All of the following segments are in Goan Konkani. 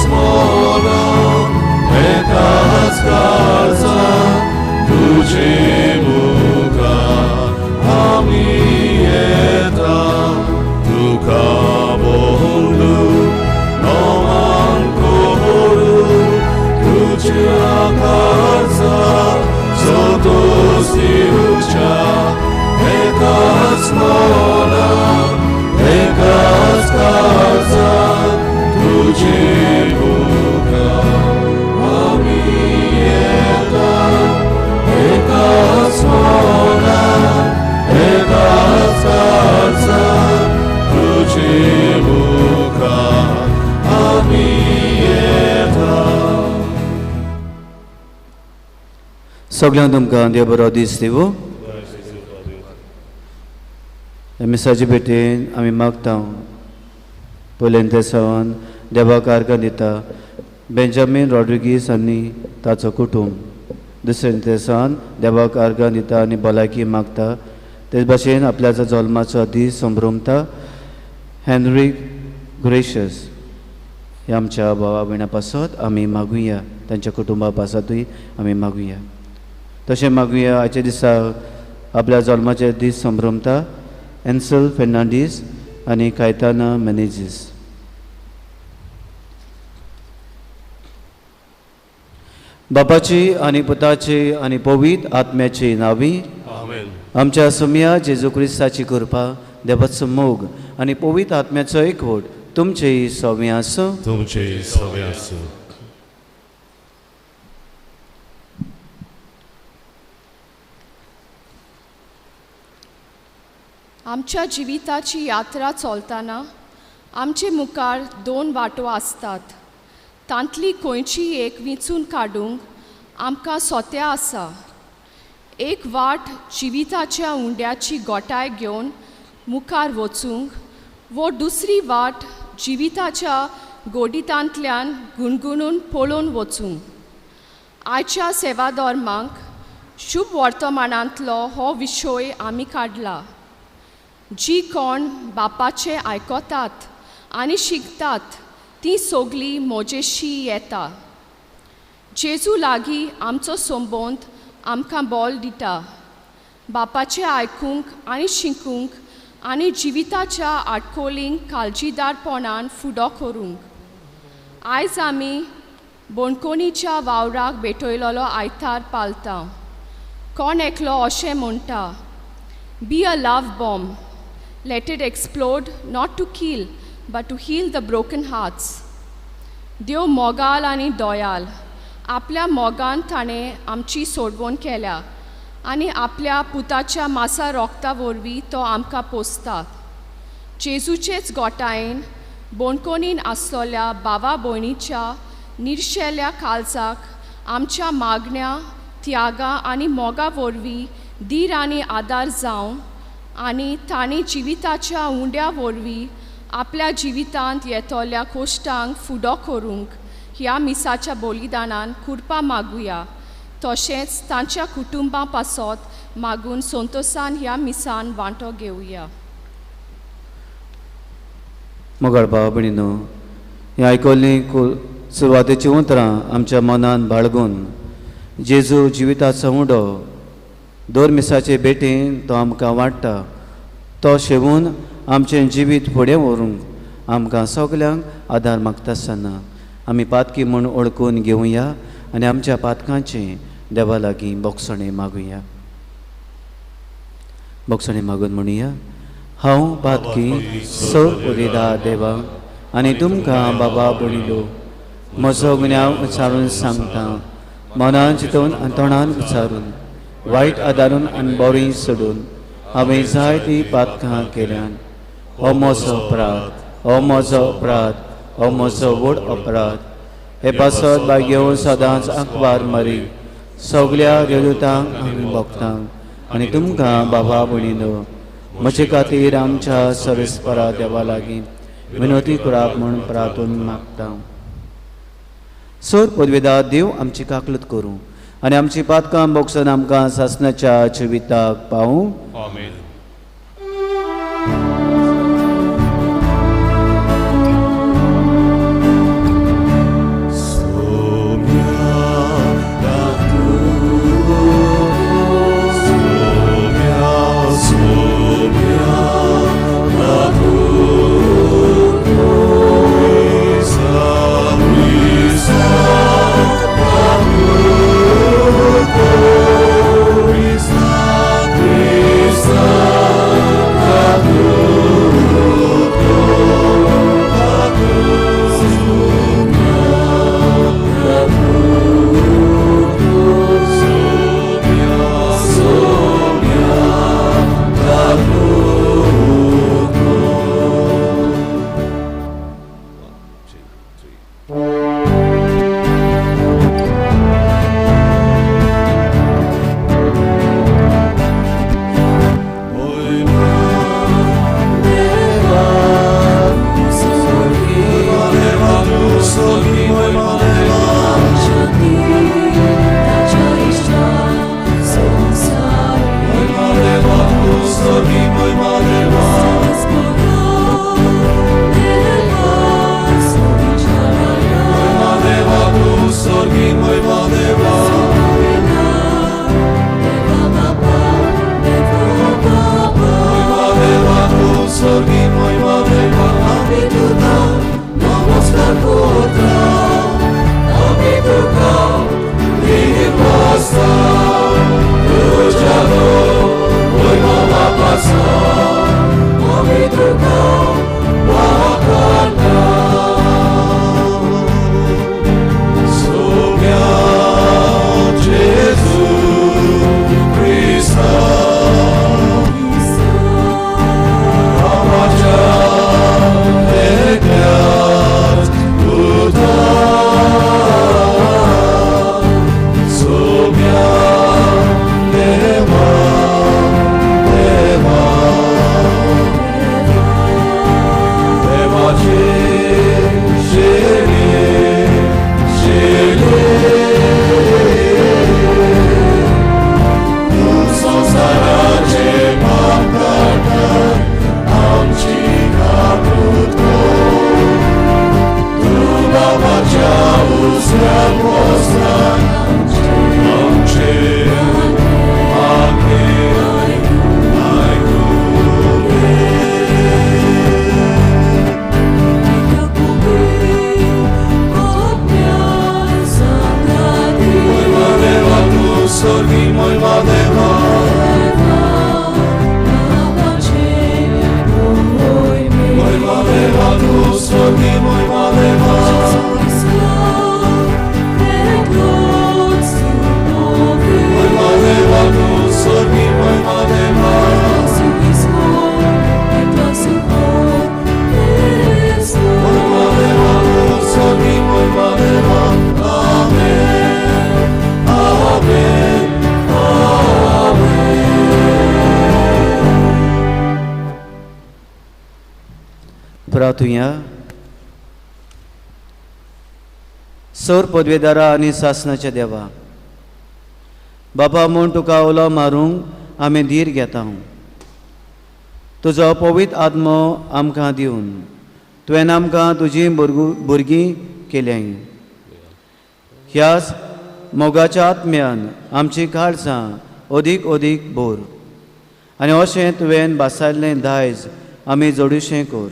मना एकाच काळजान तुजे मुखार आमी येता तुका बोलू नोमान करू तुज्या काळजाक संतोष दिवच्या एकाच मनान एकाच काळजान तुजे मुखार आमी येता एकाच मनान एकाच काळजान तुजे मुखार आमी येता. सगळ्यांक तुमकां देव बरो दीस दिवं. ह्या मिसाचे भेटेन आमी मागता पयल्यान तेसावन देवाक आर्गां दिता बेंजामीन रॉड्रिगीस आनी ताचो कुटूंब. दुसऱ्या तेसान देवाक आर्गां दिता आनी भलायकी मागता. तेच भाशेन आपल्याचो जल्माचो दीस संभ्रमता हेनरी ग्रेशस ह्या आमच्या भावा भयणा पासत आमी मागुया, तांच्या कुटुंबा पासतूय आमी मागुया. तशें मागुया आयच्या दिसा आपल्या जल्माचे दीस संभ्रमता एन्सल फेर्नांडीस आनी कायताना मेनेजीस. बापाची आनी पुताची आनी पवित्र आत्म्याची नांवी आमेन. आमच्या सोम्या जेजू क्रिस्ताची कृपा, देवाचो मोग आनी पवित्र आत्म्याचो एकवट तुमचेय सवे आसूं. तुमचे सवे आसूं. आमच्या जिविताची यात्रा चलतना आमचे मुखार दोन वाटो आसतात. तांतली खंयची एक विंचून काडूंक आमकां सोत्या आसा. एक वाट जिविताच्या उंड्याची गोटाय घेवन मुखार वचूंक वो दुसरी वाट जिविताच्या गोडितांतल्यान गुणगुणून पळोवन वचूंक. आयच्या सेवाधर्मांक शुभ वर्तमानांतलो हो विशय आमी काडला. जी कोण बापाचें आयकतात आनी शिकतात ती सगळीं म्हजेशी येता. जेजू लागीं आमचो संबंद आमकां बोल दिता. बापाचें आयकूंक आनी शिकूंक आनी जिविताच्या आडकोलींक काळजीदारपणान फुडो करूंक. आयज आमी बोणकोणीच्या वावराक भेटयलेलो आयतार पालता. कोण एकलो अशें म्हणटा, be a love bomb, let it explode not to kill but to heal the broken hearts. देव मोगाल आनी दयाल. आपल्या मोगान ताणें आमची सोडवण केल्या आनी आपल्या पुताच्या मासा रोगता वरवीं तो आमकां पोसता. जेजूचेच गोटायेन बोणकोणीन आसलेल्या भावा भयणीच्या निर्शेल्या काळजाक आमच्या मागण्या त्यागा आनी मोगा वरवीं धीर आनी आदार जावं आनी तांणी जिविताच्या उंड्या वरवीं आपल्या जिवितांत येतल्या कोश्टांक फुडो करूंक ह्या मिसाच्या बलिदानान कृपा मागुया. तशेंच तांच्या कुटुंबा पासत मागून संतोसान ह्या मिसान वांटो घेवया. मोगाळ भाव भयणीनो, हीं आयकल्लीं सुरवातेचीं उतरां आमच्या मनान बाळगून जेजू जिविताचो उंडो दर मिसाचे भेटेन तो आमकां वाडटा. तो शेवून आमचें जिवीत फुडें व्हरूंक आमकां सगल्यांक आदार मागता आसतना आमी पातकी म्हूण ओळखून घेवया आनी आमच्या पातकांचें देवा लागीं बोगसणें मागुया. बोगसणें मागून म्हणुया, हांव पातकी सर उलयता देवा आनी तुमकां बाबा भयणीलो म्हजो गुन्यांव उच्चारून सांगता. मनान चिंतून आनी तोंडान उच्चारून वायट आदारून आनी बरीं सोडून हांवें जायतीं पातकां केल्यान. हो म्हजो अपराध, हो म्हजो अपराध, हो म्हजो व्हड अपराध. हे पासत भाग्य सदांच आंकवार मारी सगल्या देवदूतांक आनी भक्तांक आनी तुमकां बाबा भयणीनो म्हजे खातीर आमच्या सर्वेस्परा देवा लागीं विनोती कराप म्हूण प्रार्थून मागता. सर पदवेदार देव आमची काकलत करूं आनी आमची पातकां बोगसून आमकां सासणाच्या जिविताक पावूं. आमेन. प्रार्थुया. सर पदवेदारा आनी सासनाच्या देवा बाबा म्हूण तुका उलो मारूंक आमी धीर घेता. तुजो पवित्र आत्मो आमकां दिवन तुवें आमकां तुजी भुरगीं केल्याय. ह्याच मोगाच्या आत्म्यान आमची काळजां अदीक अदीक भर आनी अशें तुवें बासायल्लें दायज आमी जोडुशें कर.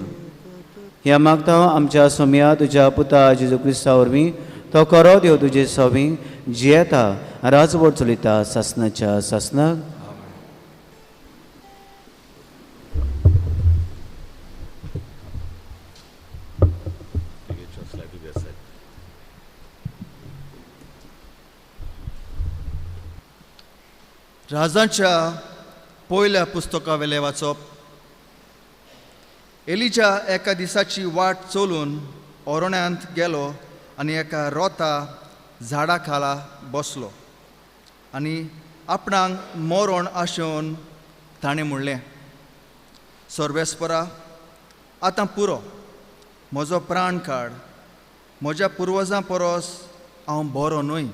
ह्या मागता आमच्या सोम्या तुज्या पुता जेजू क्रिस्ता वरवीं तो करो देव तुजे सवी जियेता राजवट चलयता सासनाच्या सासनाक. राजांच्या पयल्या पुस्तकावेलें वाचप. एलिजा एका दिसाची वाट चलून ओरण्यांत गेलो आनी एका रोता झाडा खाला बसलो आनी आपणाक मरण आशेवन ताणें म्हणलें, सर्वेस्परा आतां पुरो, म्हजो प्राण काड, म्हज्या पुर्वजां परस हांव बरो न्हय.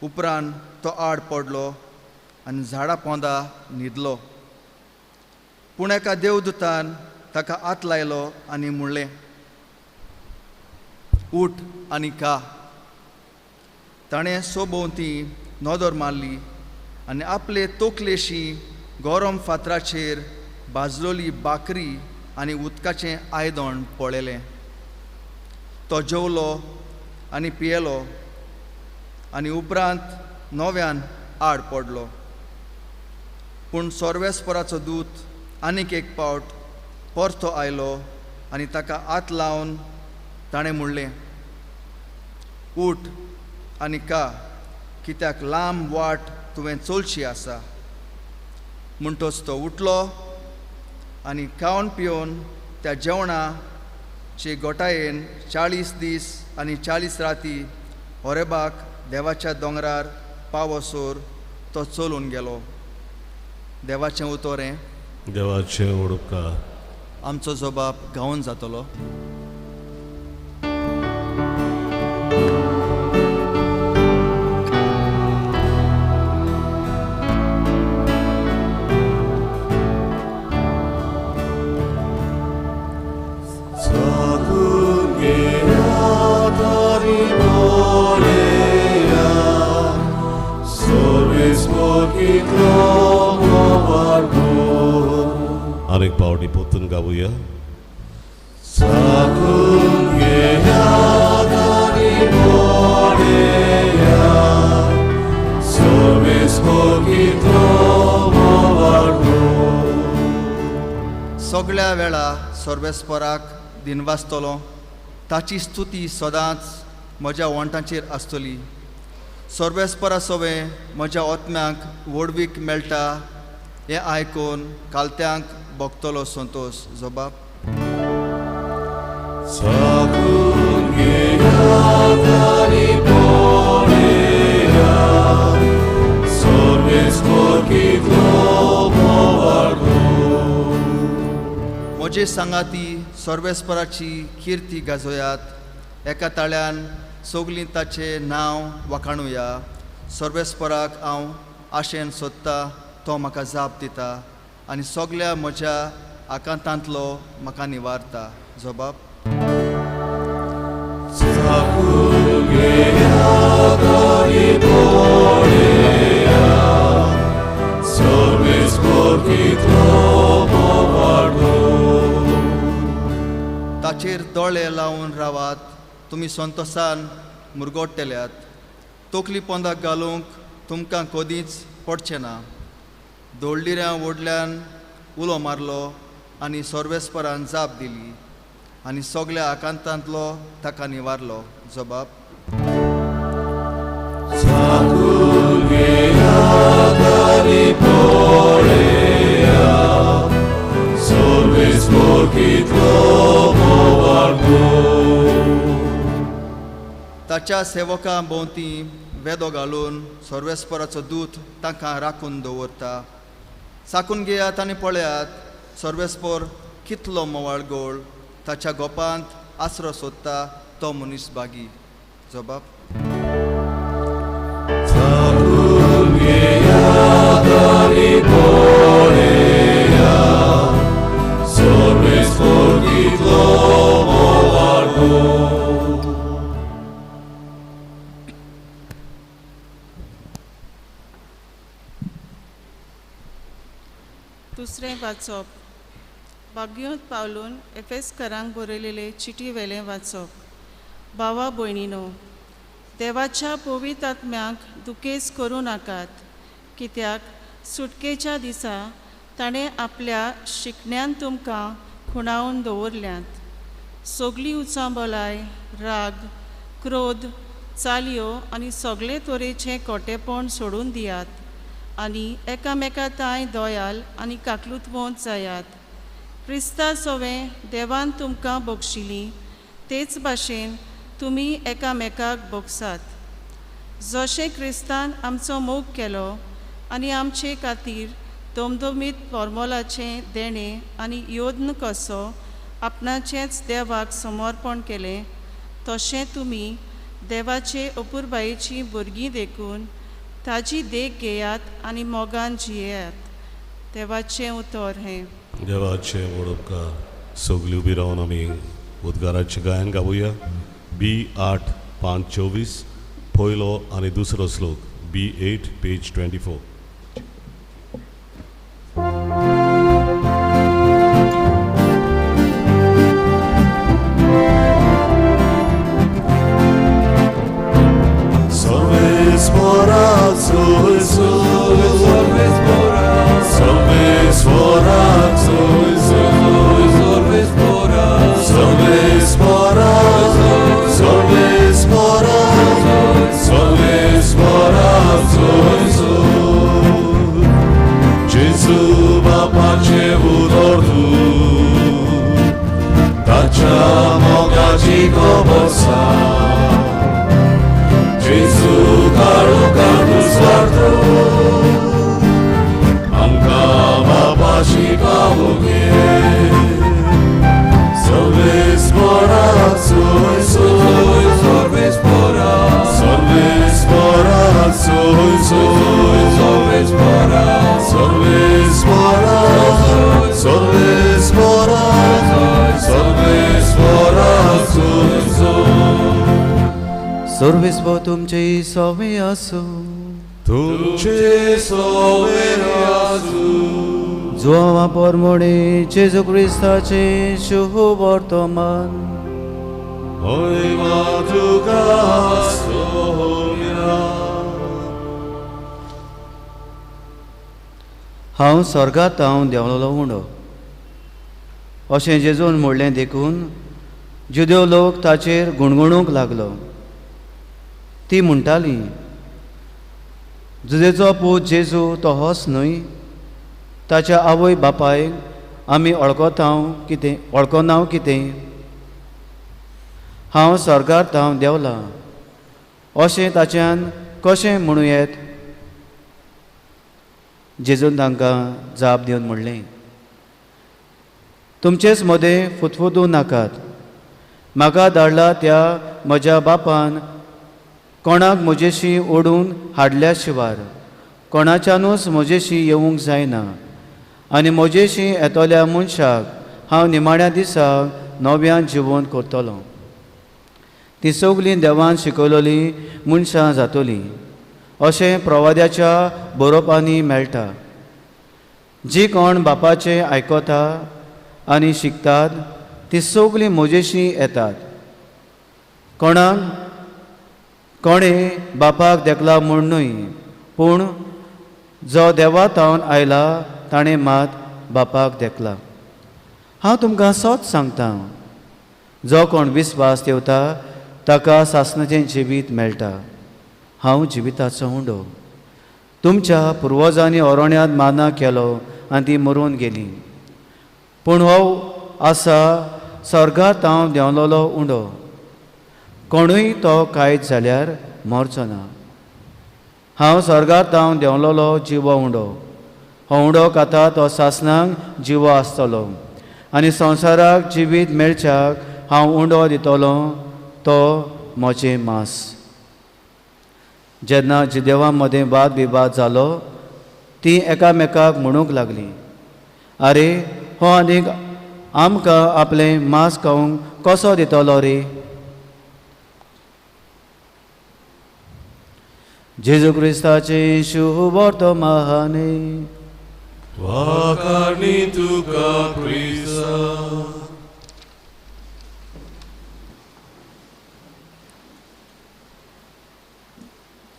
उपरांत तो आड पडलो आनी झाडा पोंदा न्हिदलो. पूण एका देवदूतान ताका हात लायलो आनी म्हणलें, उठ आनी खा. ताणें सोभोंवती नदर मारली आनी आपले तोकलेशी गरम फातराचेर भाजलोली बाकरी आनी उदकाचें आयदण पळयलें. तो जेवलो आनी पियेलो आनी उपरांत नव्यान आड पडलो. पूण सर्वेस्पराचो दूत आनीक एक पावट परतो आयलो आनी ताका हात लावन ताणें म्हणलें, उठ आनी का, कित्याक लांब वाट तुवें चलची आसा. म्हणटच तो उठलो आनी खावन पिवन त्या जेवणाचे गोटायेन 40 दीस आनी 40 राती होरेबाक देवाच्या दोंगरार पावसोर तो चलून गेलो. देवाचें उतर हें. देवाचें उडका. आमचो जबाब गावन जातलो. अनेक पावटी पोतून गावया. सगळ्या वेळा सर्वेस्पराक दिनवासतलो, ताची स्तुती सदांच म्हज्या वंठांचेर आसतली. सर्वेस्परा सवें म्हज्या आत्म्याक व्हडवीक मेळटा हें आयकून कालत्यांक भोगतलो संतोश. जबाब. म्हजे सांगाती सर्वेस्पराची किर्ती गाजोयात, एका ताळ्यान सगलीं ताचें नांव वाखाणुया. सर्वेस्पराक हांव आशेन सोदता, तो म्हाका जाप दिता आनी सगल्या म्हज्या आकांतांतलो म्हाका निवारता. जबाब. ताचेर दोळे लावन रावात, तुमी संतोसान मुरगोट्टेल्यात. तकली पोंदाक घालूंक तुमकां कदींच पडचें ना. दोळडिऱ्यां व्हडल्यान उलो मारलो आनी सर्वेस्परान जाप दिली आनी सगल्या आकांतांतलो ताका निवारलो. जबाब. ताच्या सेवकां भोंवती वेदो घालून सर्वेस्पराचो दूत तांकां राखून दवरता. साकून घेयात आनी पळयात सर्वेस्पर कितलो मोवाळ गोळ ताच्या गोपांत आसरो सोदता तो मनीस बागी. जबाब. दुसरें वाचप. बाग्योत पावलून एफेसकरांक बरयलेले चिटी वेलें वाचप. भावा भयणीनो, देवाच्या पवित्र आत्म्याक दुखेस करूं नाकात, कित्याक सुटकेच्या दिसा ताणें आपल्या शिकण्यान तुमकां खुणावन दवरल्यांत. सगळी उचांबलाय, राग, क्रोध, चालयो आनी सगळे तरेचें खोटेपण सोडून दियात आनी एकामेका तांय दयाल आनी काकलुतवंत जायात. क्रिस्ता सवें देवान तुमकां बक्षिली तेच भाशेन तुमी एकामेकाक बक्षात. जशें क्रिस्तान आमचो मोग केलो आनी आमचे खातीर दमदमीत परमलाचें देणें आनी यज्ञ कसो आपणाचेंच देवाक समर्पण केलें, तशें तुमी देवाचे अपुरबायेचीं भुरगीं देखून ताजी देख घेयात आनी मोगान जियेयात. देवाचें उतर हें. देवाचें व्हड उपकार. सगळीं उबी रावन आमी उद्गाराचें गायन गावया. बी 8 5 24 पयलो आनी दुसरो श्लोक. बी 8 पेज 24. सर्वेस्पर तुमचे सवे आसूं. तुमचे सवे आसूं. जुआंवा परमोणे जेजू क्रिस्ताचे शुभ वर्तमान. महिमा तुका सोम्या. हांव स्वर्गांत हांव देंवलोलो उंडो अशें जेजून म्हणलें देखून जुदेव लोक ताचेर गुणगुणूंक लागलो. ती म्हणटाली, जुदेचो पूत जेजू तो होच न्हय? ताच्या आवय बापायक आमी वळखतांव कितें, वळखनाव कितें? हांव स्वर्गार हांव देंवला अशें ताच्यान कशें म्हणूं येत? जेजून तांकां जाप दिवन म्हणलें, तुमचेच मदें फुतफुतूं नाकात. म्हाका धाडला त्या म्हज्या बापान कोणाक म्हजेशी ओडून हाडल्या शिवार कोणाच्यानूच म्हजेशी येवंक जायना, आनी म्हजेशी येतल्या मनशाक हांव निमाण्या दिसा नव्यान जिवन करतलो. ती सगळीं देवान शिकयलेलीं मनशां जातलीं अशें प्रवाद्याच्या बरोवपांनी मेळटा. जी कोण बापाचें आयकता आनी शिकतात ती सगळीं म्हजेशी येतात. कोणाक कोणें बापाक देखला म्हूण न्हय, पूण जो देवा थावन आयला ताणें मात बापाक देखला. हांव तुमकां सत सांगता, जो कोण विस्वास ठेवता ताका सासणाचें जिवीत मेळटा. हांव जिविताचो उंडो. तुमच्या पुर्वजांनी अरण्यांत माना केलो आनी ती मरून गेली, पूण हो आसा स्वर्गांत हांव देंवलोलो उंडो. कोणूय तो खायत जाल्यार मरचो ना. हांव स्वर्गांत हांव देंवलोलो जिवो उंडो. हो उंडो खाता तो सासणाक जिवो आसतलो, आनी संवसाराक जिवीत मेळच्याक हांव उंडो दितलो तो म्हजें मांस. जेन्ना जिदेवा मदें वाद विवाद जालो ती एकामेकाक म्हणूंक लागली, आरे हो आनीक आमकां आपलें मांस खावंक कसो दितलो रे? जेजू क्रिस्ताचें शुभवर्तमाने. वाखाणी तुका क्रिस्ता.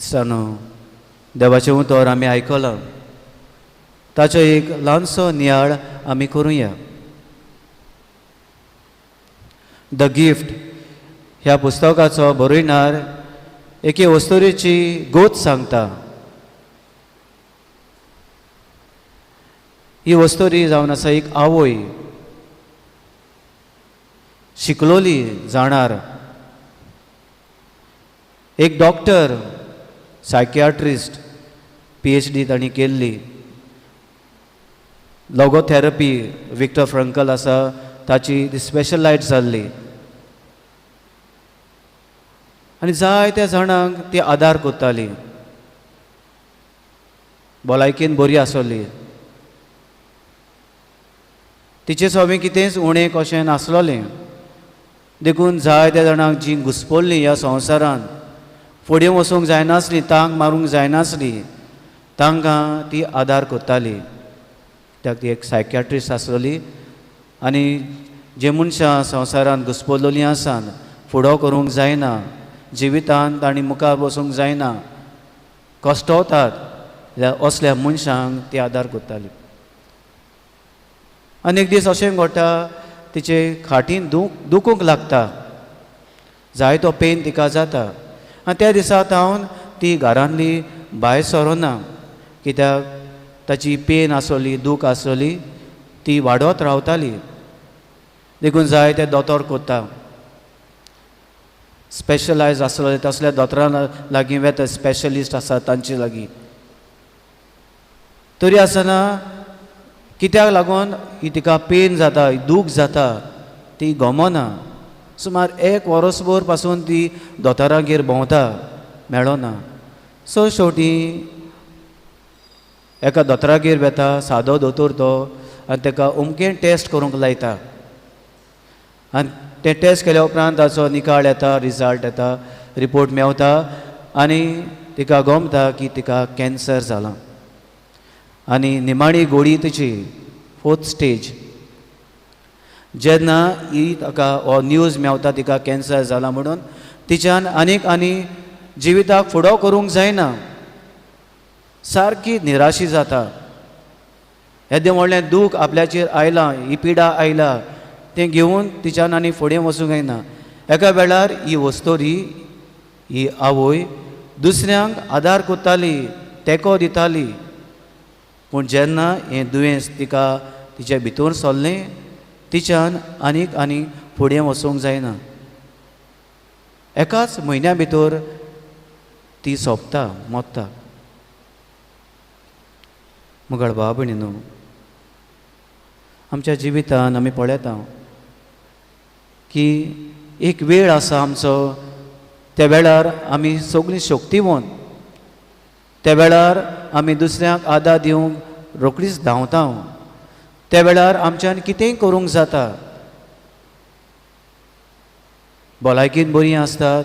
सानो देवाचें उतर आमी आयकलां, ताचो एक ल्हानसो नियाळ आमी करुया. The gift ह्या पुस्तकाचो बरयणार एके वस्तुरेची गोत सांगता. ही वस्तुरी जावन आसा एक आवय, शिकलोली जाणार, एक डॉक्टर, सायकियाट्रिस्ट, PhD तांणी केल्ली, लोगोथेरपी विक्टर फ्रंकल आसा ताची ती स्पेशलायज जाल्ली आनी जायत्या जाणांक ती आदार करताली, भलायकेन बरी आसली, तिचे सवें कितेंच उणें कशें नासलोलें. देखून जायत्या जाणांक जीं घुसपल्लीं ह्या संवसारांत, फुडें वचूंक जायनासली, तांक मारूंक जायनासली, तांकां ती आदार करताली. कित्याक ती एक सायकियाट्रिस्ट आसलोली आनी जे मनशां संवसारांत घुसपल्लोलीं आसात, फुडो करूंक जायना, जिवितांत तांणी मुखार वचूंक जायना, कश्टवतात, असल्या मनशांक ती आदार करताली. आनी एक दीस अशें घडटा, तिचे खाटीन दुखूंक लागता, जायतो पेन तिका जाता आनी त्या दिसा तावन ती घरांतली भायर सरोना, कित्याक ताची पेन आसली, दूख आसली, ती वाडत रावताली. देखून जाय ते दोतोर करता, स्पेशलायज आसले तसल्या दोतोरां लागीं वेता, स्पेशलिस्ट आसा तांचे लागीं. तरी आसतना कित्याक लागून ही तिका पेन जाता, दूख जाता, ती गमना. सुमार एक वरसभर पासून ती दोतोरागेर भोंवता, मेळना. सो शेवटी एका दोतोरागेर वेता, सादो दोतोर तो, आनी ताका अमकें टेस्ट करूंक लायता आनी तें टेस्ट केल्या उपरांत ताचो निकाळ येता, रिजल्ट येता, रिपोर्ट मेवता आनी तिका गमता की तिका कॅन्सर जाला आनी निमाणी गोळी तिची फोर्थ स्टेज. जेन्ना ही ताका हो न्यूज मेवता तिका कॅन्सर जाला म्हणून, तिच्यान आनीक आनी जिविताक फुडो करूंक जायना, सारकी निराशी जाता. येदें व्हडलें दूख आपल्याचेर आयलां, ही पिडा आयला, तें घेवन तिच्यान आनी फुडें वचूंक जायना. एका वेळार ही वस्तोरी, ही आवय दुसऱ्यांक आदार करताली, तेंको दिताली, पूण जेन्ना हें दुयेंस तिका तिच्या भितर सरलें, तिच्यान आनीक आनी फुडें वचूंक जायना. एकाच म्हयन्या भितर ती सोंपता, मरता. मुगाळ भाव भयणीनो, आमच्या जिवितान आमी पळयता की एक वेळ आसा आमचो, त्या वेळार आमी सगळीं शक्तिवंत, त्या वेळार आमी दुसऱ्यांक आदार दिवंक रोखडीच धांवता, त्या वेळार आमच्यान कितेंय करूंक जाता, भलायकेन बरीं आसतात,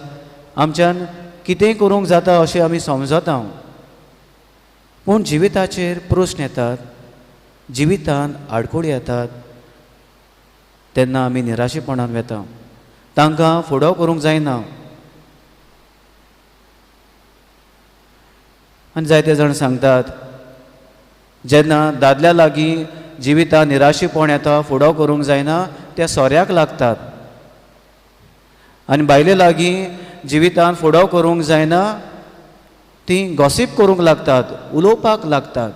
आमच्यान कितेंय करूंक जाता अशें आमी समजता. पूण जिविताचेर प्रस्न येतात, जिवितान आडखळी येतात, तेन्ना आमी निराशेपणान वेता, तांकां फुडो करूंक जायना. आनी जायते जाण सांगतात, जेन्ना दादल्या लागीं जिवितान निराशेपण येता, फुडो करूंक जायना, त्या सोऱ्याक लागतात, आनी बायले लागीं जिवितान फुडो करूंक जायना, तीं गॉसीप करूंक लागतात, उलोवपाक लागतात.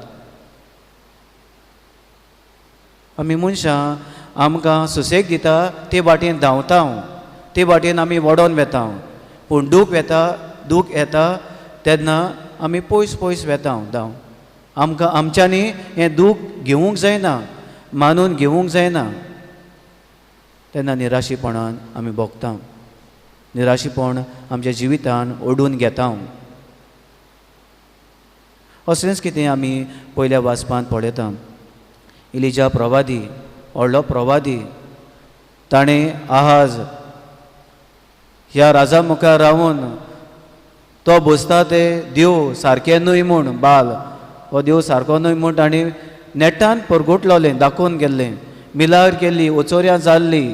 आमी मनशां आमकां सुसेग दिता ते वाटेन धांवता, ते वाटेन आमी वडोन वेता, पूण दूख येता, दूख येता तेन्ना आमी पयस पयस वेता धांव. आमकां आमच्यांनी हें दूख घेवंक जायना, मानून घेवंक जायना. तेन्ना निराशीपणान आमी भोगता, निराशीपण आमच्या जिवितान ओडून घेता. असलेंच कितें आमी पयल्या वाचपांत पळयता. इलिजा प्रवादी, व्हडलो प्रवादी, ताणें आहाज ह्या राजा मुखार रावन तो बसता ते देव सारकें न्हय म्हूण, बाल हो देव सारको न्हय म्हूण ताणें नेटान परगुटलोलें, दाखोवन गेल्लें, मिलार केल्ली, ओचोऱ्यां जाल्ली,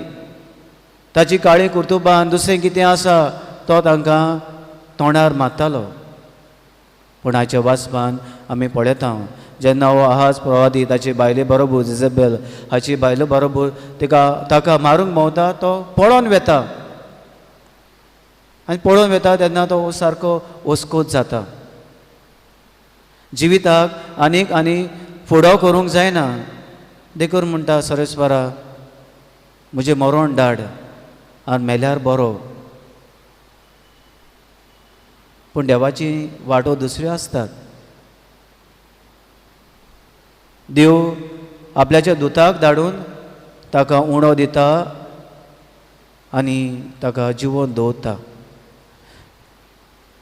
ताची काळी कुर्तुबान दुसरें कितें आसा तो तांकां तोंडार मारतालो. पूण हाच्या वाचपान आमी पळयता जेन्ना हो आहाज प्रवादी ताची बायले बरोबर, जेझेबेल हाची बायले बरोबर तिका ताका मारूंक भोंवता, तो पळोवन वेता आनी पळोवन वेता तेन्ना तो सारको ओस्कोत जाता. जिविताक आनीक आनी फुडो करूंक जायना, देखून म्हणटा सरेस्वरा म्हजें मरण धाड आनी मेल्यार बरो. पूण देवाची वाटो दुसऱ्यो आसतात. देव आपल्याच्या दुताक धाडून ताका उणो दिता आनी ताका जिवन दवरता.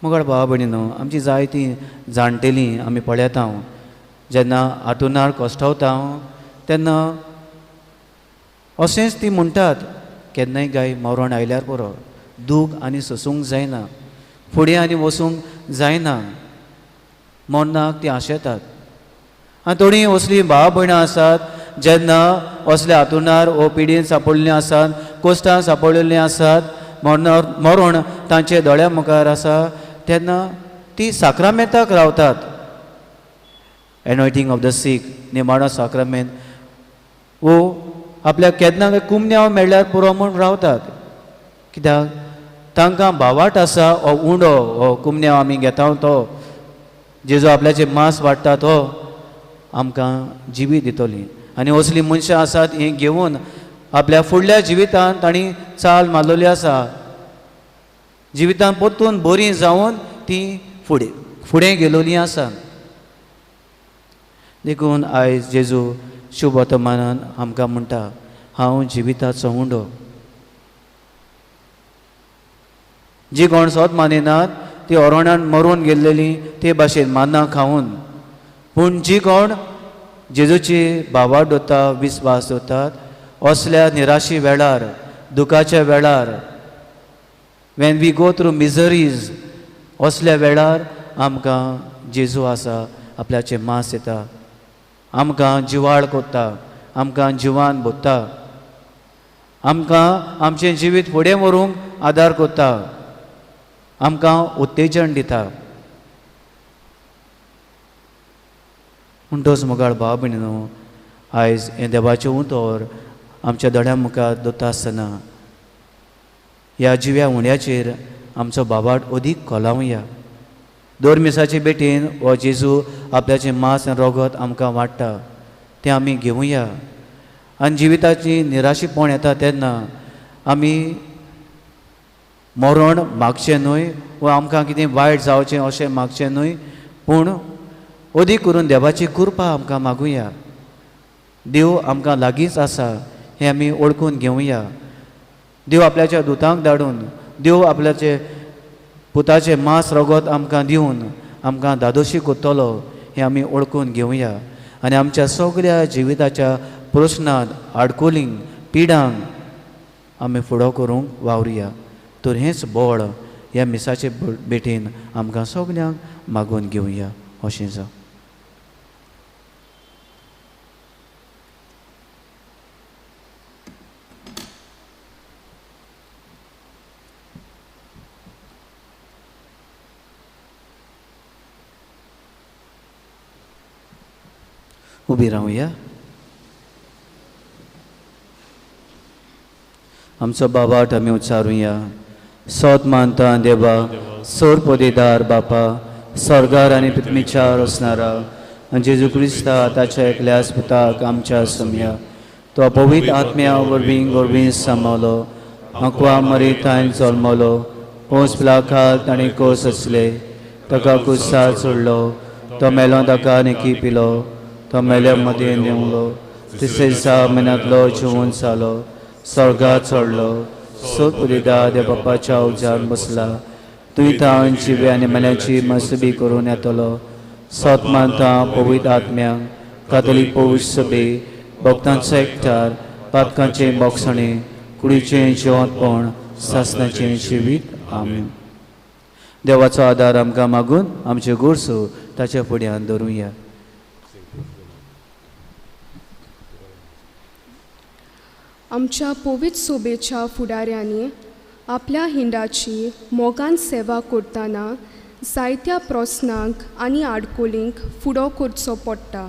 मुगाळ भावा भयणीनो, आमची जायतीं जाणटेलीं आमी पळयता जेन्ना आतुनार कश्टवता तेन्ना अशेंच ती म्हणटात, केन्नाय गाय मरण आयल्यार पुरो, दूख आनी सोसूंक जायना, फुडें आनी वचूंक जायना, मरणाक ती आशेतात. आनी थोडीं असलीं भाव भयणां आसात जेन्ना असल्या हातुणार वो पिडीन सांपडलेलीं आसात, कोश्टान सांपडलेलीं आसात, मरण तांचे दोळ्या मुखार आसा, तेन्ना ती साक्रामेंताक रावतात. एनॉयटींग ऑफ the सीक, निमाणो साक्रामेंत, वो आपल्याक केन्ना कुमन्यांव मेळ्ळ्यार पुरो म्हूण रावतात. कित्याक तांकां भावाट आसा, हो उंडो हो कुमन्यांव आमी घेता तो जेजो आपल्याचे मांस वाडटा तो आमकां जिवीत दितली. आनी असलीं मनशां आसात हीं घेवन आपल्या फुडल्या जिवितांत तांणी चाल मारलेली आसा, जिवितांत परतून बरीं जावन तीं फुडें फुडें गेलोलीं आसा. देखून आयज जेजू शुभ वर्तमानान आमकां म्हणटा, हांव जिविताचो उंडो. जी कोण सोद मानिनात ती ओरणान मरून गेल्लेली ते भाशेन मान्नां खावन, पूण जी कोण जेजूची भावार्थ दवरता, विस्वास दवरतात, असल्या निराशी वेळार, दुखाच्या वेळार, when we go through miseries, असल्या वेळार आमकां जेजू आसा, आपल्याचें मांस येता, आमकां जिवाळ कोत्ता, आमकां जिवान भोत्ता, आमकां आमचें जिवीत फुडें व्हरूंक आदार कोत्ता, आमकां उत्तेजन दिता. म्हणटच मोगाळ भाव भयणीनो, आयज हें देवाचें उतर आमच्या दोळ्यां मुखार दवरता आसतना ह्या जिव्या उण्याचेर आमचो भावार्थ अदीक कोलावया. दोर मिसाचे भेटेन हो जेजू आपल्याचें मांस आनी रगत आमकां वाडटा तें आमी घेवया. आनी जिविताची निराशीपण येता तेन्ना आमी मरण मागचें न्हय वा आमकां कितें वायट जावचें अशें मागचें न्हय, पूण अदीक करून देवाची कृपा आमकां मागुया. देव आमकां लागींच आसा हें आमी वळखून घेवया. देव आपल्याच्या दुतांक धाडून, देव आपल्याचे पुताचें मांस रगत आमकां दिवन आमकां धादोशी कोत्तलो हें आमी वळखून घेवया. आनी आमच्या सगळ्या जिविताच्या प्रस्नांत, आडकुलींक, पिडांक आमी फुडो करूंक वावरुया. तर हेंच बळ ह्या मिसाचे भेटेन आमकां सगल्यांक मागून घेवया. अशें जावं. उबी रावया. आमचो बाबाट आमी उच्चारुया. सोत मानता देवा, सोर पदेदार बापा, स्वर्गार आनी पृथ्वीच्या रचणारा आनी जेजू क्रिस्ता ताच्या एकल्याच पुताक आमच्या समया, तो पवित्र आत्म्या वरवीं गोरवीं सांबाळलो, आंकवा मरी तांय जल्मलो, पोंस पिलाखाल ताणें कोस आसले, ताका कुसार सोडलो, तो मेलो ताका निकी पिलो, तो मेल्या मदीं देंवलो, तिसरे दिसा म्हयन्यांतलो जिवन जालो, स्वर्गात चडलो, सोद उलयता देव बापाच्या उज्यान बसला. तुवें ताण जिवे आनी मेल्याची मसबी करून येतलो. सत मानता पवित्र आत्म्यांक, कातोलीक पवित्र सभे, भक्तांचो एकठार, पातकांचें बोगसणें, कुडीचें जिवंतपण, सासणाचें जिवीत. आमेन. देवाचो आदार आमकां मागून आमच्यो गरजो ताच्या फुड्यान दवरुया. आमच्या पवित्र सोबेच्या फुडाऱ्यांनी आपल्या हिंडाची मोगान सेवा करतना जायत्या प्रस्नांक आनी आडकोलींक फुडो करचो पडटा.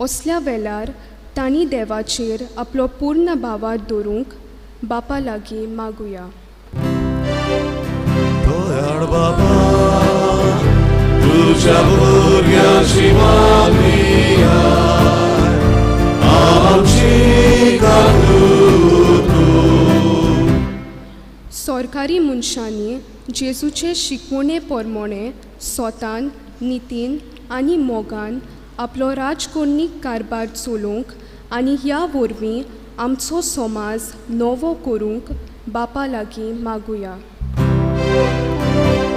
असल्या वेळार तांणी देवाचेर आपलो पूर्ण भावार दवरूंक बापा लागीं मागुया. दयाळ बाबा तुझ्या भुरग्यांची मागणी आमची काकूत. सरकारी मनशांनी जेजूचे शिकवणे प्रमाणे स्वतान नितीन आनी मोगान आपलो राजकोणीक कारभार चलोवंक आनी ह्या वरवीं आमचो समाज नवो करूंक बापा लागीं मागुया.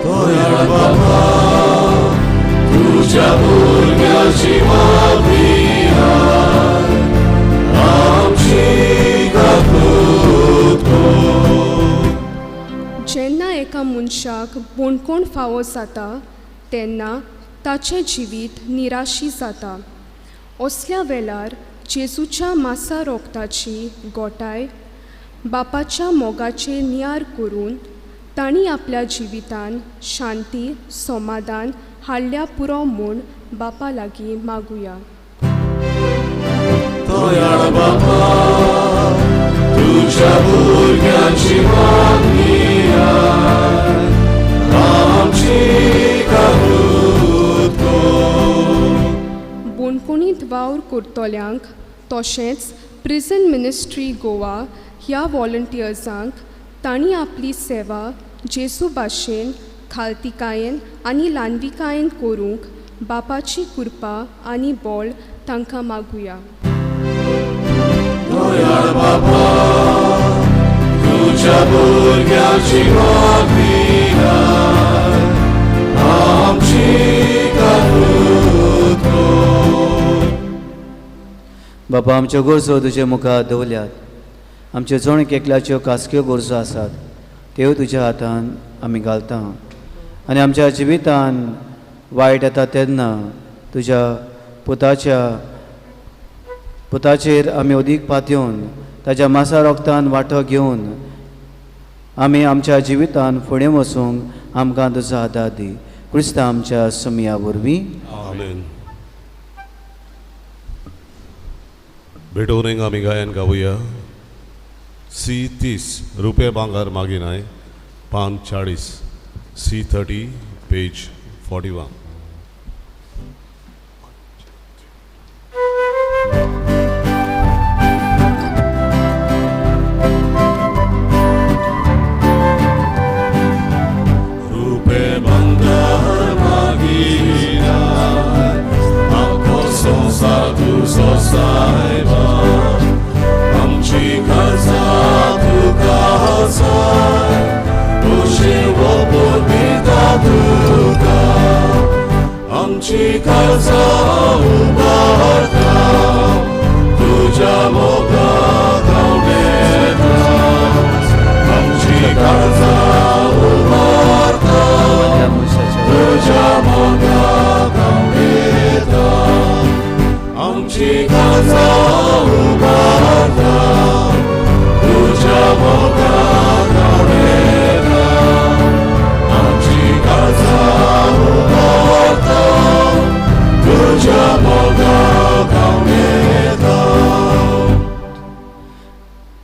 दयाळ बाबा तुझ्या भुरग्यांची मागणी आमची काकूत. जेन्ना एका मनशाक बोणकोण फावो जाता तेन्ना ताचें जिवीत निराशी जाता. असल्या वेळार जेजूच्या मासा रोगताची गोटाय बापाच्या मोगाचे नियार करून तांणी आपल्या जिवितान शांती समाधान हाडल्या पुरो म्हूण बापा लागीं मागुया. दयाळ बाबा तुझ्या भुरग्यांची मागणी आमची काकूत. बोणकोणींत वावर करतल्यांक तशेंच प्रिजन मिनिस्ट्री गोवा ह्या वॉलंटियर्सांक तांणी आपली सेवा जेजू भाशेन खालतिकायेन आनी ल्हानविकायेन करूंक बापाची कृपा आनी बळ तांकां मागुया. दयाळ बाबा तुझ्या भुरग्यांची मागणी आमची काकूत. बापा आमच्यो गरजो तुजे मुखार दवरल्यात. आमच्यो जण एकल्याच्यो खासक्यो गरजो आसात त्यो तुज्या हातान आमी घालता आनी आमच्या जिवितान वायट येता तेन्ना तुज्या पुताचेर आमी अदीक पातयेवन ताज्या मासा रोगतान वांटो घेवन आमी आमच्या जिवितान फुडें वचूंक आमकां तुजो आदार दी. क्रिस्ता आमच्या सुमया वरवीं. आमेन. भेटोवणेक आमी गायन गावया. सी 30 रुपये भांगर मागिनाय, पान 40, सी 30 पेज 41. रुपे भांगर मागिनाय आमको संवसार तुजो सायबा, आमची गरजा तुका जाय, तुजें ओपून दिता तुका, आमची गरजा उबारता तुज्या मोगाक हांव, आमची गरजा उबारता तुज्या मोगाक हांव, आमची गरजा उबारता तुज्या मोगाक हांव, आमची गरजा उबारता तुज्या मोगाक हांव.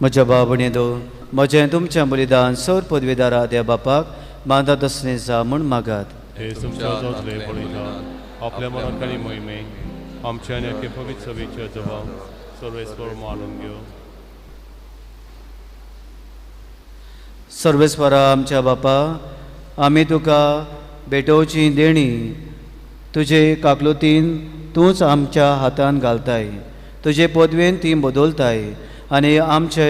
म्हज्या बाबणे दो म्हजें तुमचें बलिदान सर पदवीदारा देव बापाक मानता तसलें जा म्हूण मागात. हे तुमच्या जातलें बलिदान आपल्या मनाक आनी मोहिमे आमच्या आनी अख्खे पवित्र सभेच्या जबाब सर्वेस्पर मानून घेव. सर्वेस्परा आमच्या बापा, आमी तुका भेटोवची देणी तुजे काकलुतीन तूंच आमच्या हातान घालताय, तुजे पदवेन ती बदलताय आनी आमचे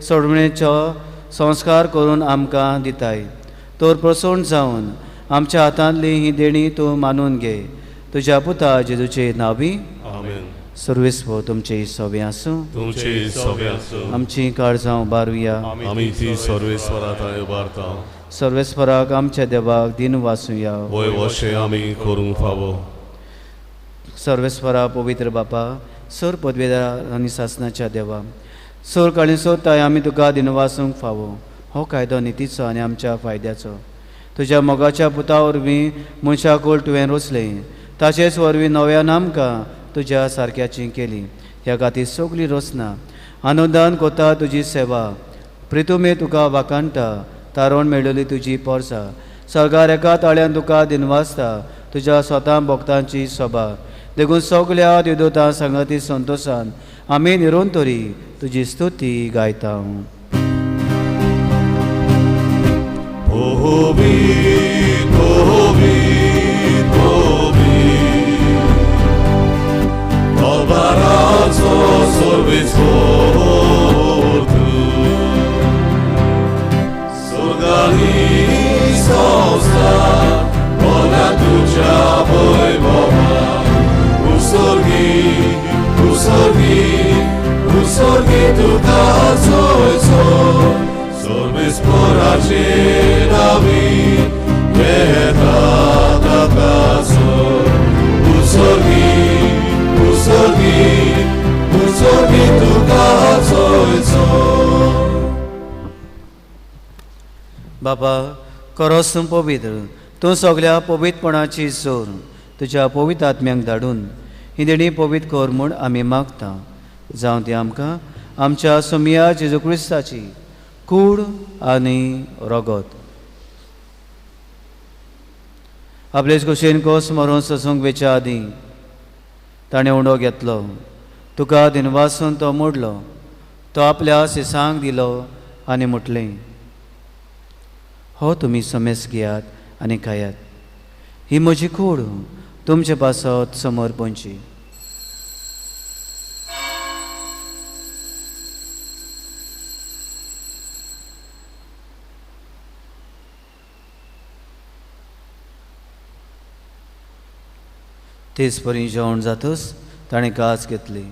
सोडवणेचो संस्कार करून आमकां दिताय. तर प्रसन्न जावन आमच्या हातांतली ही देणी तूं मानून घे. तुज्या पुता जेजूचे नांवी आमेन. सर्वेस्पर तुमचे सवे आसूं. तुमचे सवे आसूं. आमची काळजां उबारुया. आमी ती सर्वेस्परा थंय उबारता. सर्वेस्पराक आमच्या देवाक दिन वासुया. वय वशें आमी करूंक फावो. सर्वेस्परा पवित्र बापा, सर पदवेदार आनी सासनाच्या देवा, सर काळी सोदताय आमी तुका दिनवासूंक फावो. हो कायदो नितीचो आनी आमच्या फायद्याचो. तुज्या मोगाच्या पुता वरवीं मनशा कोळ तुवें रोसलें, ताचेच वरवीं नव्यान आमकां तुज्या सारक्याची केली. ह्या खातीर सगळी रोसना आनंदान कोता तुजी सेवा. प्रितुमे तुका वाखाणटा, तारण मेळ्ळली तुजी पोरसा. सर्गार एका ताळ्यान तुका दिनवासता, तुज्या स्वता भक्तांची सभा. देखून सगल्या देवदूतां सांगाती संतोशान आमी निरंतरी तुजी स्तुती गायता. बाबा करोस तूं पवित्र, तूं सगल्या पवित्रपणाची जोर तुज्या पवित्र आत्म्यांक धाडून ही देणी पवित्र कर म्हूण आमी मागता. जावं ती आमकां आमच्या सोमिया जेजू क्रिस्ताची कूड आनी रगत. आपलेच कुशीन कोस मरून सोसूंक वेच्या आदीं ताणें उंडो घेतलो, तुका दिनवासून तो मोडलो, तो आपल्या सिसांक दिलो आनी म्हटलें, हो तुमी समेस घेयात आनी खायात, ही म्हजी कूड तुमचे पासत समर्पणची. तेच परी जेवण जातच ताणें कास घेतली,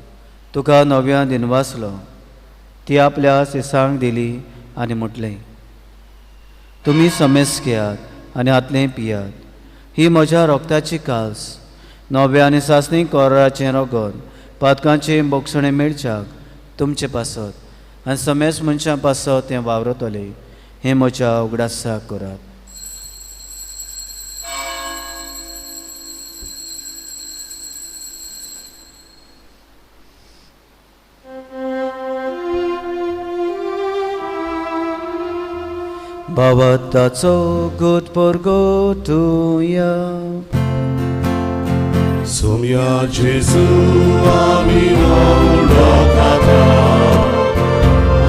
तुका नव्यान दिनवासलो, ती आपल्या सिसांक दिली आनी म्हटलें, तुमी समेस घेयात आनी हातलें पियात, ही म्हज्या रोगताची कास, नव्या आनी सासणी कोराचें रगत पातकांचें बोगसणें मेळच्याक तुमचे पासत आनी समेस मनशां पासत तें वावरतलें. हें म्हज्या उगडासाक करात. भावार्थाचो गुट परगटुया. सोम्या जेजू आमी वळखता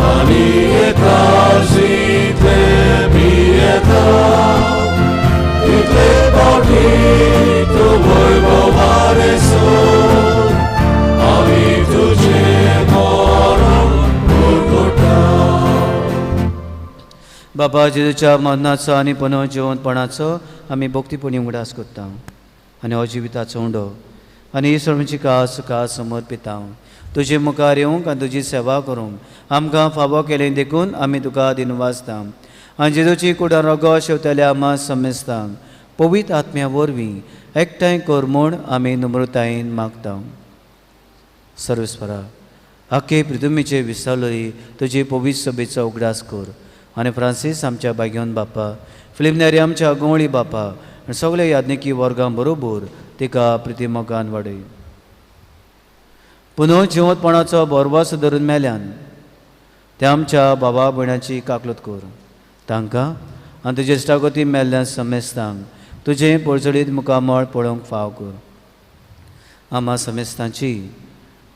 आनी एका जितले पियेता तितले फावटी तूं वैभवारे सोद आमी तुजें मरण परगटा. बाबा जेजूच्या मरणाचो आनी पुनर्जिवंतपणाचो आमी भक्तीपणी उगडास करता आनी हो जिविताचो उंडो आनी ही सर्वांची कास तुका समर्पिता. तुजे मुखार येवंक आनी तुजी सेवा करूंक आमकां फावो केलें देखून आमी तुका दिनवासता. आनी जेजूची कुडान रगत शेवतल्या आमा समेस्तांक पवित्र आत्म्या वरवीं एकठांय कर म्हूण आमी नम्रतायेन मागता. सर्वेस्परा आखे पृथ्वीचे विसावली तुजी पवित्र सभेचो उगडास कर आनी फ्रांसीस आमच्या बाग्योन बापा, फिलीप नेरी आमच्या गवळी बापा आनी सगळे याज्ञिकी वर्गां बरोबर तिका प्रितीमोगान वाडय. पुनः जिवंतपणाचो भरवंसो धरून मेल्यान त्या आमच्या बाबा भयणाची काकलूत कर, तांकां आनी तुजे इश्टागती मेल्ल्या समेस्तांक तुजें पर्जळीत मुखामळ पळोवंक फाव कर. आमा समेस्तांची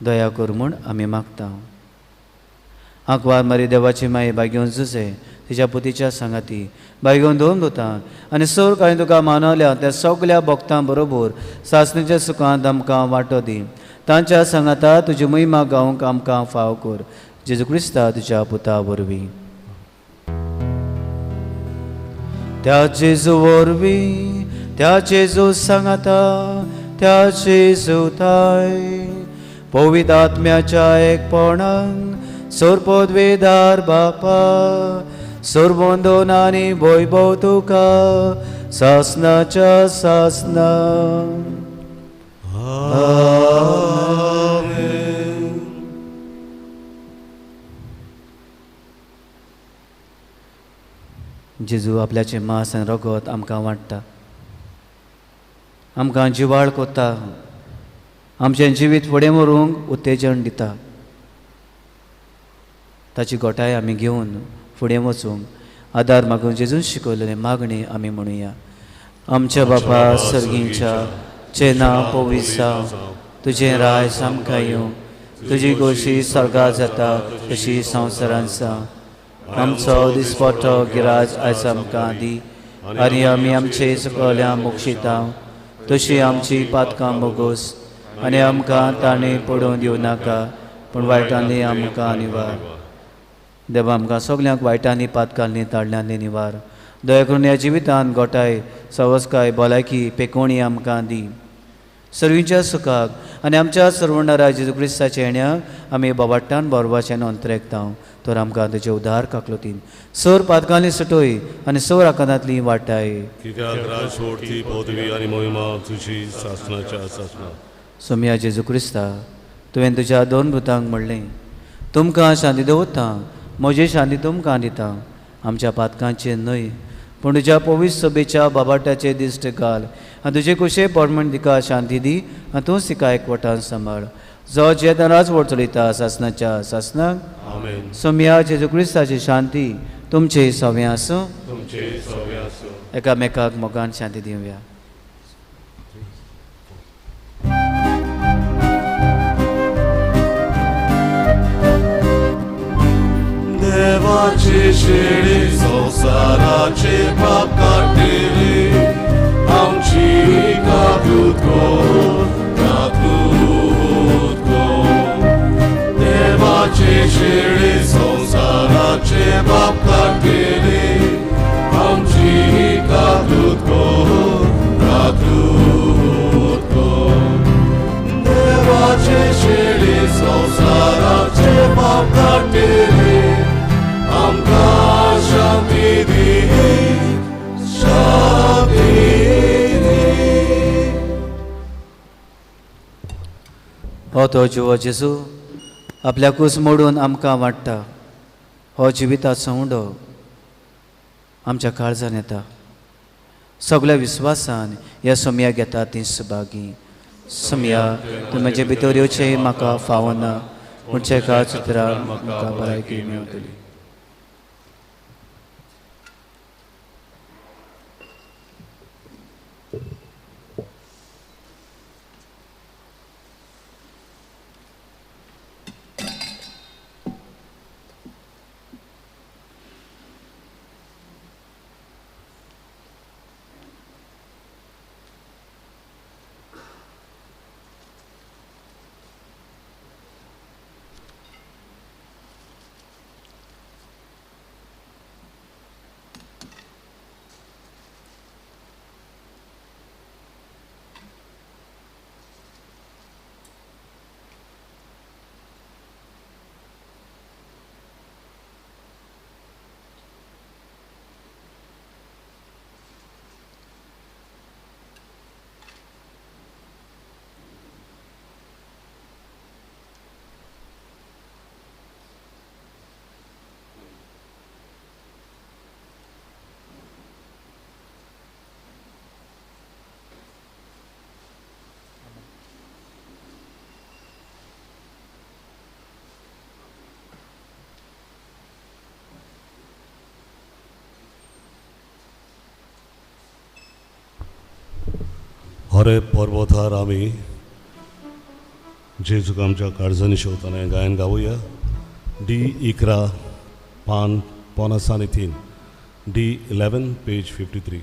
दया कर म्हूण आमी मागता. आंकवार मारी देवाची माई बागेवन जुजे तिच्या पुतीच्या सांगाती बागेवन दोन दोता आनी सोर कांय तुका मानवल्या त्या सगल्या भक्तां बरोबर सासणीच्या सुखांत आमकां वांटो दी. तांच्या सांगाता तुजी महिमा गावंक आमकां फाव कर. जेजू क्रिस्ता तुज्या पुता वरवीं. त्या जेजू वरवीं, त्या जेजू सांगाता, त्या जेजू थाय पवित्र आत्म्याच्या एकपणान सोरपदवेदार बापा सोरबंदोन आनी वैभव तुका सासनाच्या सासना. आमेन. जेजू आपल्याचें मांस आनी रगत आमकां वांट्टा, आमकां जिवाळ कोत्ता, आमचें जिवीत फुडें व्हरूंक उत्तेजन दिता. ताची गोठाय आमी घेवन फुडें वचूंक आदार मागून जेजून शिकयलेली मागणी आमी म्हणुया. आमच्या बापा सर्गीच्या, चे नांव पवित्र जावं, तुजें राज आमकां येवं, तुजी गोशी स्वर्गात जाता तशी संवसारांत जावं. आमचो दिसपट्टो गिराज आयज आमकां दी आनी आमी आमचे सकल्या मोक्षिता तशी आमची पातकां मोगोस आनी आमकां ताणें पडोवन दिवं नाका, पूण वायटांनी आमकां निवार. देवा आमकां सगल्यांक वायटांनी पातकांनी ताळ्यांनी निवार. दया करून ह्या जिवितान गोठाय, सवस्काय, भलायकी, पेकोणी आमकां दी. सर्वींच्या सुखाक आनी आमच्या सर्वणारा जेजू क्रिस्ताच्या येण्याक आमी बोबाट्टान बरोवपाचें नोंदरेकता. तर आमकां तुजे उदार काकलोतीन सोर पातकांनी सुटोय आनी सोर आकांतांतली वाटाय. कित्याक राजवटी पदवी आनी महिमा तुजी सासनाच्या सासना. सोमया जेजू क्रिस्ता, तुवें तुज्या दोन भुतांक म्हणलें, तुमकां शांती दवरता, म्हजी शांती तुमकां दिता. आमच्या पातकांचेर न्हय पूण तुज्या पवित्र सभेच्या बाबाट्याचे दिश्ट घाल आनी तुजे कुशे पोरमण तिका शांती दी आनी तूं तिका एकवटान सांबाळ, जो जेतना राजवट चलयता सासनाच्या सासनाक. आमेन. सोमया जेजू क्रिस्ताची शांती तुमचे सवे आसूं. तुमचे सवे आसूं. एकामेकाक मोगान शांती दिवया. देवाची शेळी संवसाराचे पाप काडटली, आमची काकूत कर, काकूत कर. देवाची शेळी संवसाराचे पाप काडटली, आमची काकूत कर, काकूत कर. देवाची शेळी संवसाराचे पाप काडटली, आमकां शांती दी, शांती दी. हो तो जिवो जेजू आपल्याकूच मोडून आमकां वांट्टा. हो जिविताचो उंडो आमच्या काळजान येता. सगल्या विस्वासान ह्या सोमया घेता ती सुभागी. सोमया तूं म्हजे भितर येवचें म्हाका फावना, पूण एका चित्रान म्हाका भलायकी मेळटली. हरे पर्वतार आमी जेजूक आमच्या काळजांनी शेवतना गायन गावया. डी 11 पान 53, डी 11 पेज 53.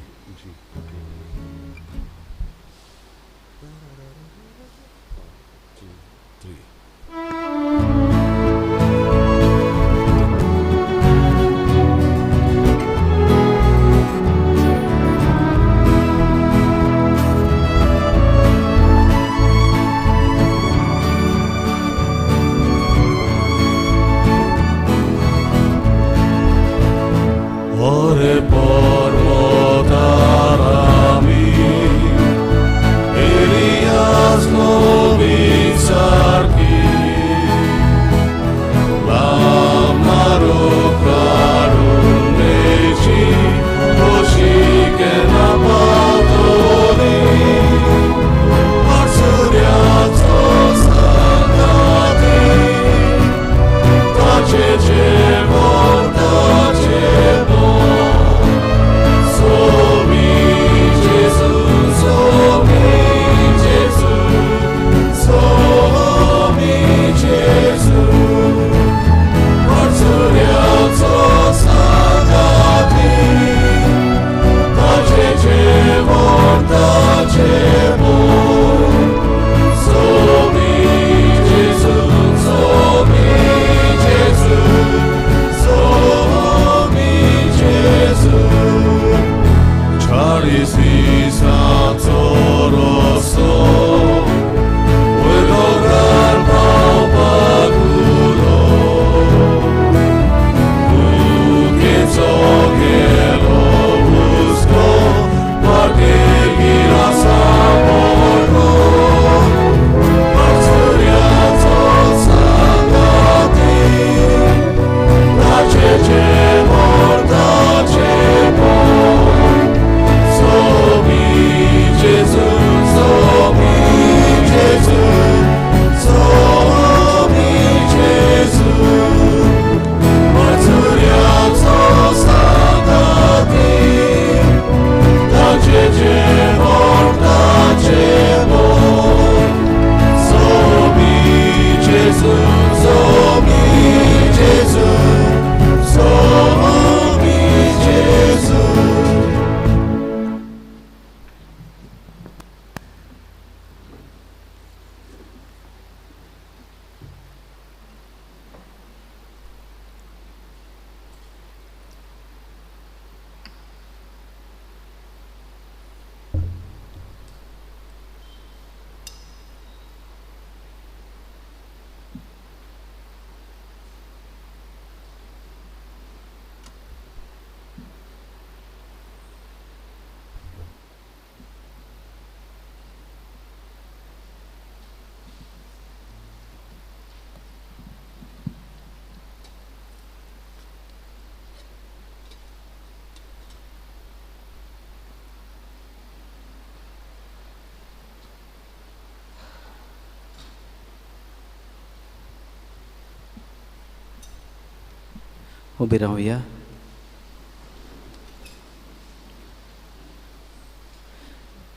उबी रावया.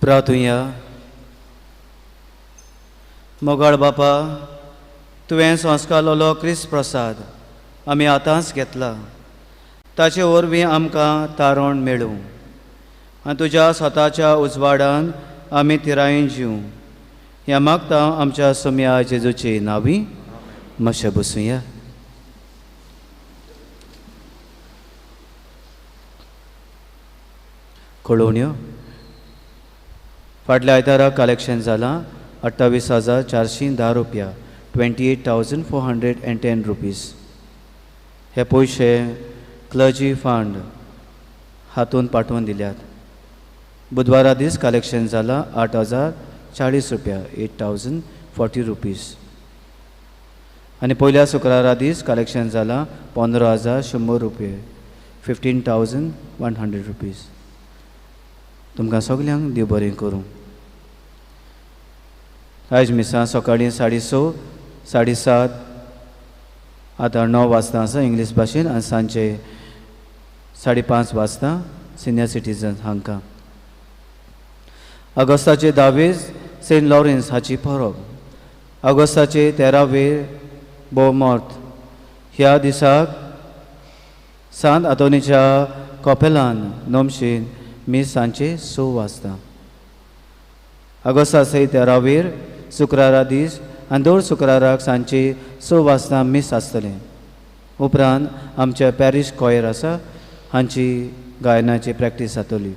प्रार्थुया. मोगाळ बापा, तुवें संस्कारलो क्रिस्त प्रसाद आमी आतांच घेतला, ताचे वरवीं आमकां तारण मेळूं आनी तुज्या स्वताच्या उजवाडान आमी थिरायेन जिवूं. ह्या मागता आमच्या सोम्या जेजूचे नांवी. मातशें बसुया. कळोवण्यो. फाटल्या आयतारा कलेक्शन जालां 28,410 रुपया, 28,410 रुपीज. हे पयशे क्लर्जी फंड हातून पाठोवन दिल्यात. बुधवारा दीस कलेक्शन जालां 8,040 रुपया, 8,040 रुपीज. आनी पयल्या शुक्रारा दीस कलेक्शन जालां 15,100 रुपये, 15,100 रुपीज. तुमकां सगल्यांक देव बरें करूं. आयज मिसां सकाळीं 6:30, 7:30, आतां 9 वाजता आसा इंग्लीश भाशेन आनी सांजचे 5:30 वाजता सिनियर सिटीजन हांकां. ऑगस्टाचे 10 सेंट लॉरेन्स हाची परब. ऑगस्टाचे 13 बोमोर्त ह्या दिसाक सांत आंतोनीच्या कॉपेलान नोमशेन मीस सांजचे 6 वाजता. ऑगस्टाचे 13 शुक्रारा दीस आनी दर शुक्राराक सांजचे 6 वाजता मीस आसतलें. उपरांत आमच्या पॅरीश कॉयर आसा हांची गायनाची प्रॅक्टीस जातली.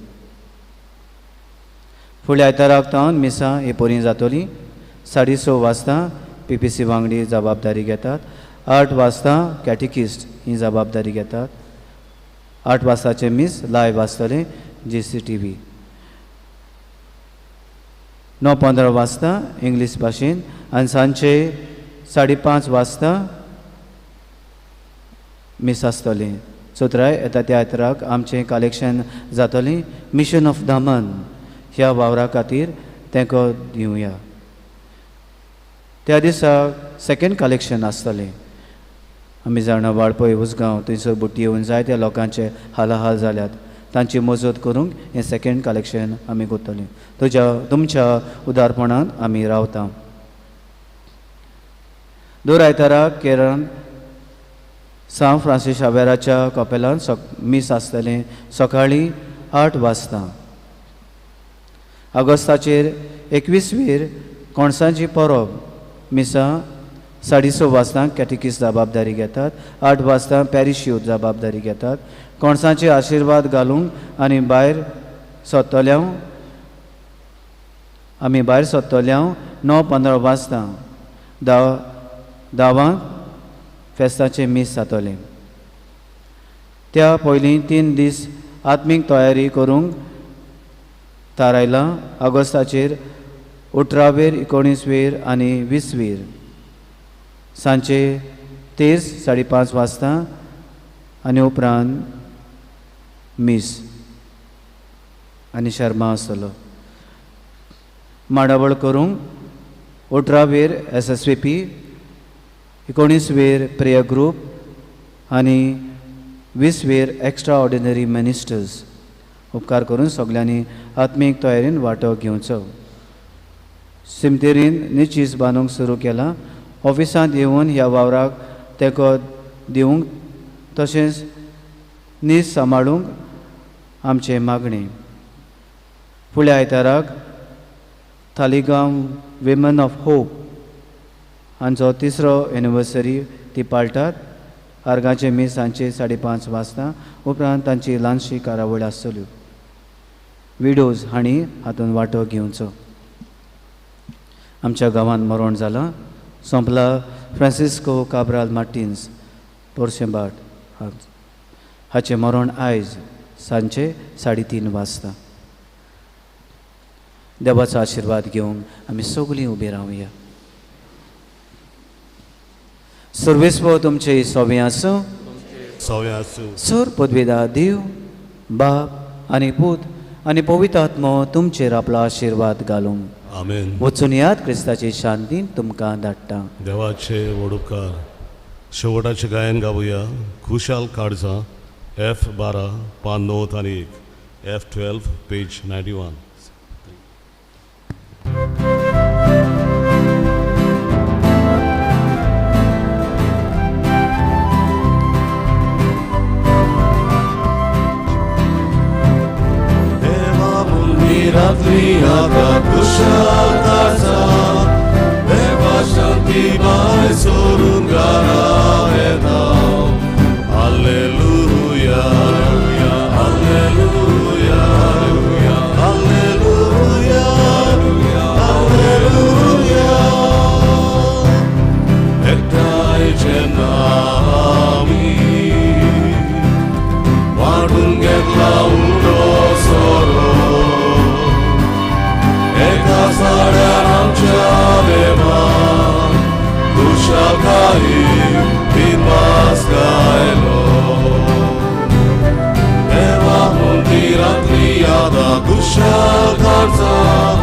फुडल्या आयताराक तावन मिसां ही परी जातली. 6:30 वाजता पी पी सी वांगडी जबाबदारी घेतात. 8 वाजता कॅटिकिस्ट ही जबाबदारी घेतात. 8 वाजताचें मीस लायव्ह आसतलें जी सी टी व्ही. 9:15 वाजता इंग्लीश भाशेन आनी सांजचे 5:30 वाजता मीस आसतलें. चौथराय येता त्या आयताराक आमचें कलेक्शन जातलें मिशन ऑफ दामन ह्या वावरा खातीर तेंको दिवया. त्या दिसा सेकेंड कलेक्शन आसतलें. आमी जाणा वाळपय उसगांव थंयसर बुटी येवन जायत्या लोकांचे हालाहाल जाल्यात, तांची मजत करूंक हें सेकेंड कलेक्शन आमी करतलीं. तुज्या तुमच्या उदारपणान आमी रावता. दर आयताराक केरळान सांत फ्रांसीस शावेराच्या कपेलान मीस आसतलें सकाळीं 8 वाजता. ऑगस्टाचेर 21 कोणसांची परब मिसां 6:30 वाजता कॅटिकीस जबाबदारी घेतात. 8 वाजता पॅरीश यूथ जबाबदारी घेतात. कोणसांचे आशिर्वाद घालूंक आनी भायर सोदतल्यांव आमी भायर सोदतल्यांव 9:15 वाजता 10 फेस्ताचें मीस जातलें. त्या पयलीं 3 दीस आत्मीक तयारी करूंक थारायलां. ऑगस्टाचेर 18, 19 आनी 20 सांजचे 3 5:30 वाजता आनी उपरांत मीस आनी शर्मा आसतलो. मांडावळ करूंक 18 S S V P, 19 prayer group आनी 20 एक्स्ट्रा ऑर्डिनरी मिनिस्टर्स. उपकार करून सगल्यांनी आत्मीक तयारीन वांटो घेवचो. सिमतेरीन निचीस बांदूंक सुरू केलां. ऑफिसांत येवन ह्या वावराक तेंको दिवंक तशेंच नीस सांबाळूंक आमचें मागणें. फुडल्या आयताराक थालिगांव विमन ऑफ होप हांचो 3रो एनिवर्सरी ती पाळटात. आर्गाचें मीस सांजचे 5:30 वाजता. उपरांत तांची ल्हानशी कार्यावळ आसतल्यो. विडोज हांणी हातूंत वांटो घेवचो. आमच्या गांवांत मरण जालां. सोंपला फ्रांसिस्को काब्राल मार्टिन्स पोरशेंबाट हाचें मरण आयज सांजचे 3:30 वाजता. देवाचो आशिर्वाद घेवंक आमी सगळीं उबी रावया. सर्वेस्व तुमचे सोवे आसूं. सर पदवेदा देव बाप आनी पूत आनी पवित्र आत्मो तुमचेर आपलो आशिर्वाद घालूंक. आमेन. वचून याद क्रिस्ताची शांती तुमकां धाडटा. देवाचे व्हड उपकार. शेवटाचें गायन गावया खुशाल काळजां एफ 12 पान 9 आनी 1 एफ 12 पेज 91. देवा मंदिरांतली आतां खुशाल काळजां देवा शांती बाय सोडून घरा येता. Hallelujah, hallelujah, hallelujah, hallelujah. एकठांय जेन्ना आमी वांटून घेतला उडो सोरो एका साड्यार आमच्या देवान खुशालकायेन दिनवास गायलो. देवा मंदिरांतली यादां खुशाल काळजां